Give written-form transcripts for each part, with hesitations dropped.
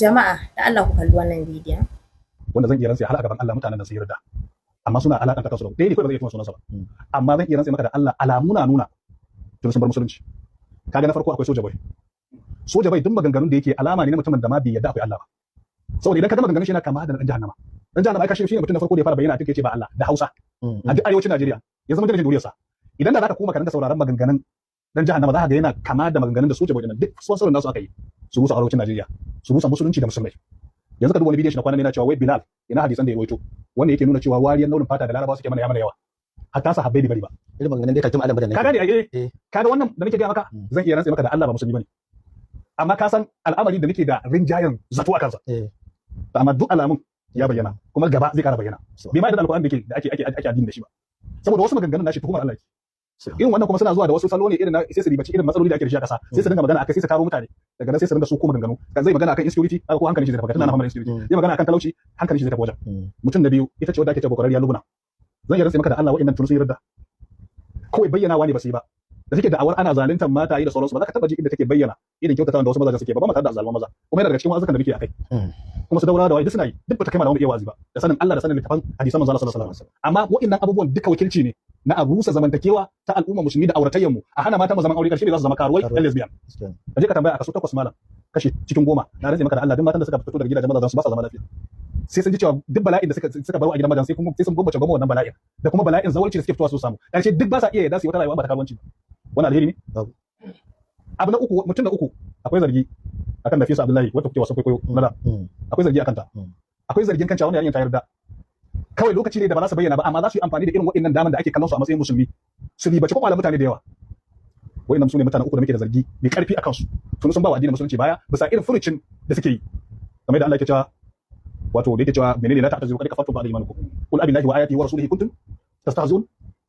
Jama'a, da Allah ku kalli wannan bidiyon. Wanda zan iya rantsa har a gaban Allah, mutanen da su yarda, amma suna alakanta kansu da ɗaya ne kawai, ba zan iya tuna sunansa ba, amma zan iya rantsa maka da Allah alamu na nuna tun sun bar musulunci. Kaga na farko akwai Soja Boy. Soja Boy, duk maganganun da yake alama ne na mutumin da ma bai yarda akwai Allah ba, saboda idan ka ga maganganun shi yana kama da dan jahannama. Dan jahannama ai kashi shi ne mutum na farko da ya fara bayyana a cikin ce ba Allah da Hausa a duk arewacin Najeriya, ya zama jirgin duriyarsa. Idan da zaka koma ka rinka sauraron maganganun dan jahannama, za ka ga yana kama da maganganun da Soja Boy din. Duk sponsorin nasu aka yi su rusa arewacin Najeriya, su rusa musulunci da musulmai. Yanzu ka duba wani bidiyon shi na kwanan yana cewa wai Bilal, ina hadisan da ya rawaito wanda yake nuna cewa wariyar launin fata da Larabawa suke mana ya mana yawa, hatta sahabbai bai bari ba. Irin maganganun dai kaltum adam da Ka gane ai? Eh. Kaga wannan da nake gaya maka, zan iya rantse maka da Allah ba musulmi bane, amma ka san al'amari da nake da rinjayen zato a kansa. To amma duk alamun ya bayyana, kuma gaba zai kara bayyana. Bai ma da Alƙur'ani da ke da ake ake ake addini da shi ba, saboda wasu maganganun nashi tuhumar Allah yake. Irin wannan kuma suna zuwa da wasu salo ne irin na sai su ribaci irin matsaloli da ake da shi a ƙasa, sai su dinga magana akai, sai su taro mutane. Daga nan sai su dinga su ko maganganu kan zai magana akan insecurity ko hankalin shi zai tafi, tana na fama da insecurity, zai magana akan talauci, hankalin shi zai tafi wajen. Mutum na biyu ita ce wadda ake cewa bakararriya Lubna. Zan iya rantse maka da Allah wa'annan tun sun yarda, kawai bayyanawa ne ba su yi ba. Da suke da'awar ana zaluntar mata yi da sauransu, ba za ka taba ji inda take bayyana irin kyautatawa da wasu mazajen suke ba, ba ma tare da azzaluman maza. Kuma yana daga cikin wa'azukan da muke akai, kuma su daura da wai duk suna yi, duk bata kai malamu iya wa'azi ba da sanin Allah da sanin littafan hadisan manzo Allah sallallahu alaihi wasallam. Amma wa'annan abubuwan duka wakilci ne na a rusa zamantakewa ta al'umma musulmi da auratayyar mu, a hana mata mu zaman aure. Karshe ne za su zama karuwai da lesbian. Ka je ka tambaya a kaso 8, malam, kashi cikin 10, na rantse maka da Allah duk matan da suka fito daga gidajen mazajen su ba sa zama lafiya. Sai sun ji cewa duk bala'in da suka baro a gidan mazajen, sai kuma sai sun gwammace gwamma wannan bala'in da kuma bala'in zawalci da suke fitowa su samu. Karshe duk ba sa iya yarda su yi wata rayuwa ba ta karuwanci ba. Wannan alheri ne? Babu. Abu na uku, mutum na uku, akwai zargi akan Nafisa Abdullahi wata kuke wasan kwaikwayo na da. Akwai zargi akan ta. Akwai zargin kan cewa wannan yarinyar ta yarda, kawai lokaci ne da ba za su bayyana ba, amma za su yi amfani da irin waɗannan daman da ake kallon su a matsayin musulmi su ribaci kwakwalen mutane da yawa. Waɗannan su ne mutanen uku da muke da zargi mai karfi akan su, tun sun ba wa addinin musulunci baya bisa irin furucin da suke yi, kamar yadda Allah yake cewa, wato da yake cewa menene? "La ta'taziru qad kafartum ba'da imanikum qul abillahi wa ayatihi wa rasulihi kuntum tastahzi'un."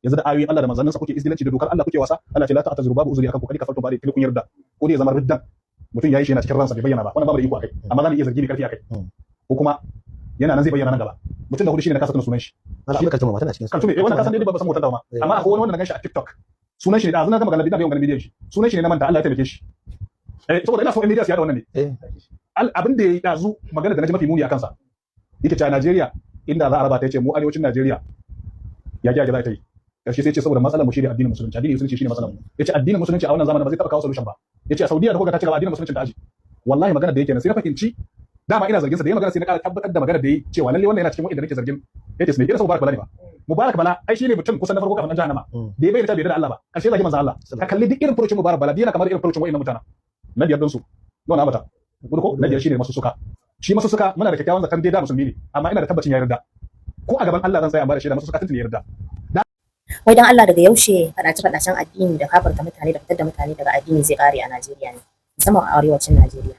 Yanzu da ayoyin Allah da manzanninsa kuke izgilanci, da dokar Allah kuke wasa. Allah ce: "La ta'taziru", babu uzuri akan ku, "qad kafartum ba'da", kun yarda. Ko dai ya zama riddan mutum yayi shi yana cikin ransa bai bayyana ba, wannan babu da iko akai, amma za mu iya zargi mai karfi akai, ko kuma yana nan zai bayyana nan gaba. Mutum da hudu shine na kasa tuna sunan shi. Wala akwai kaltuma, tana cikin su. Kaltume, eh, wannan kasan dai ba san hoton ta ba, amma akwai wani wanda na ganshi a TikTok, sunan shi ne da na gama ganin bidiyon, ganin bidiyon shi, sunan shi ne na manta. Allah ya taimake shi, eh, saboda ina so in media su yada wannan ne. Abin da yayi dazu, magana da naji mafi muni a kansa, yake cewa Najeriya inda za a raba ta, yace mu arewacin Najeriya ya ya za ta yi. Karshe sai ce saboda matsalar mu shine addinin musulunci, addinin musulunci shine matsalar mu. Yace addinin musulunci a wannan zamanin ba zai taba kawo solution ba. Yace a Saudiya da kuka ta ci gaba, addinin musulunci ta aji. Wallahi magana da yake nan sai na fahimci dama ina zargin sa. Da yayi magana sai na ƙara tabbatar da magana da yayi cewa lalle wannan yana cikin wanda nake zargin. Yace sai irin sa Mubarak Bala ne ba. Mubarak Bala ai shine mutum kusan na farko kafin dan jahannama da ya bayyana ta bai yarda da Allah ba, karshe zagi manzo Allah. Ka kalli duk irin furucin Mubarak Bala, yana kamar irin furucin wa'annan mutanen. Na biyar din su nawa na ambata? Hudu ko? Na biyar shine masu suka. Shi masu suka muna da kyakkyawan zaton dai da musulmi ne, amma ina da tabbacin ya yarda. Ko a gaban Allah zan tsaya amma da shaida masu suka tuntuni ya yarda. Wai dan Allah, daga yaushe faɗace-faɗacen addini da kafarta mutane da fitar da mutane daga addini zai kare a Najeriya ne, musamman a arewacin Najeriya?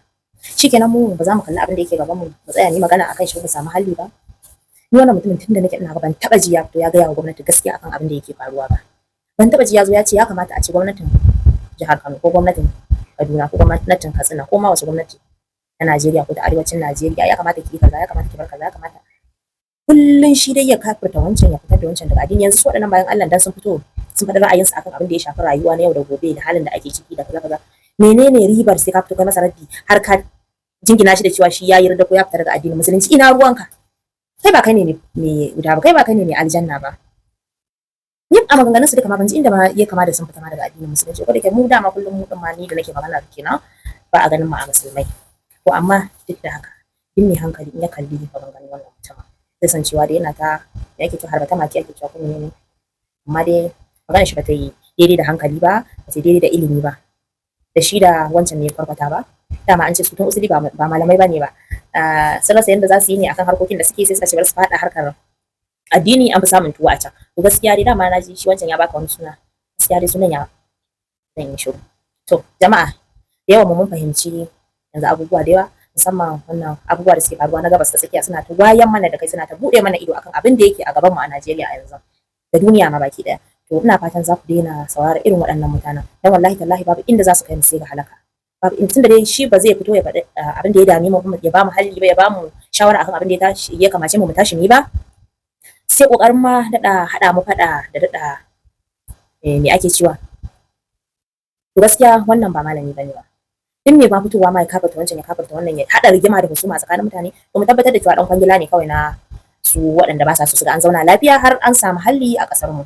Shikenan, mu ba za mu kalli abin da yake gaban mu, mu tsaya ni magana akan shi, mu samu halli ba. Ni wannan mutumin tunda nake ina ga ban taba ji ya fito ya gaya wa gwamnati gaskiya akan abin da yake faruwa ba. Ban taba ji ya zo ya ce ya kamata a ce gwamnatin jihar Kano ko gwamnatin Kaduna ko gwamnatin Katsina ko ma wasu gwamnati ta Najeriya ko ta arewacin Najeriya, ya kamata ki yi kaza, ya kamata ki bar kaza, ya kamata. Kullun shi dai ya kafirta wancan, ya fitar da wancan daga addini. Yanzu su waɗannan bayan Allah dan sun fito sun faɗi ra'ayinsu akan abin da ya shafi rayuwa na yau da gobe da halin da ake ciki da kaza kaza, menene ribar sai ka fito kai masa raddi har ka jingina shi da cewa shi ya yarda ko ya fita daga addinin musulunci? Ina ruwanka? Kai ba kai ne mai wuta ba, kai ba kai ne mai aljanna ba. Ni a maganganun su duka ma ban ji inda ma ya kama da sun fita ma daga addinin musulunci, ko da ke mu dama kullum mu din ma, ni da nake magana kenan, ba a ganin mu a musulmai ko. Amma duk da haka, duk mai hankali in ya kalli maganganun wannan mutumin zai san cewa da yana ta yake cewa harbata maki ake cewa ko menene, amma dai maganar shi ba ta yi daidai da hankali ba, ba ta yi daidai da ilimi ba. Da shi da wancan ne farfata ba, dama an ce su tun usuli ba malamai bane ba. Sun rasa yadda za su yi ne akan harkokin da suke, sai suka ce bari su faɗa harkar addini, an fi samun tuwo a can. To gaskiya dai dama na ji shi wancan ya baka wani suna, gaskiya dai sunan ya zan yi shiru. To jama'a, da yawan mu mun fahimci yanzu abubuwa da yawa, musamman wannan abubuwa da suke faruwa na Gabas ta Tsakiya, suna ta wayan mana da kai, suna ta buɗe mana ido akan abin da yake a gaban mu a Najeriya a yanzu da duniya ma baki ɗaya. To ina fatan za ku daina saurara irin waɗannan mutanen, dan wallahi tallahi babu inda za su kai mu sai ga halaka. Babu in tunda dai shi ba zai fito ya faɗi abin da ya dame mu kuma ya ba mu halli ba, ya ba mu shawara akan abin da ya tashi ya kamace mu mu tashi mu yi ba, sai kokarin ma daɗa haɗa mu faɗa da daɗa me ake cewa. To gaskiya wannan ba malami bane ba. Duk mai ba fitowa ma ya kafirta wancan, ya kafirta wannan, ya haɗa rigima da husuma tsakanin mutane, to mu tabbatar da cewa ɗan kwangila ne kawai na su waɗanda ba sa so su ga an zauna lafiya har an samu halli a ƙasar mu.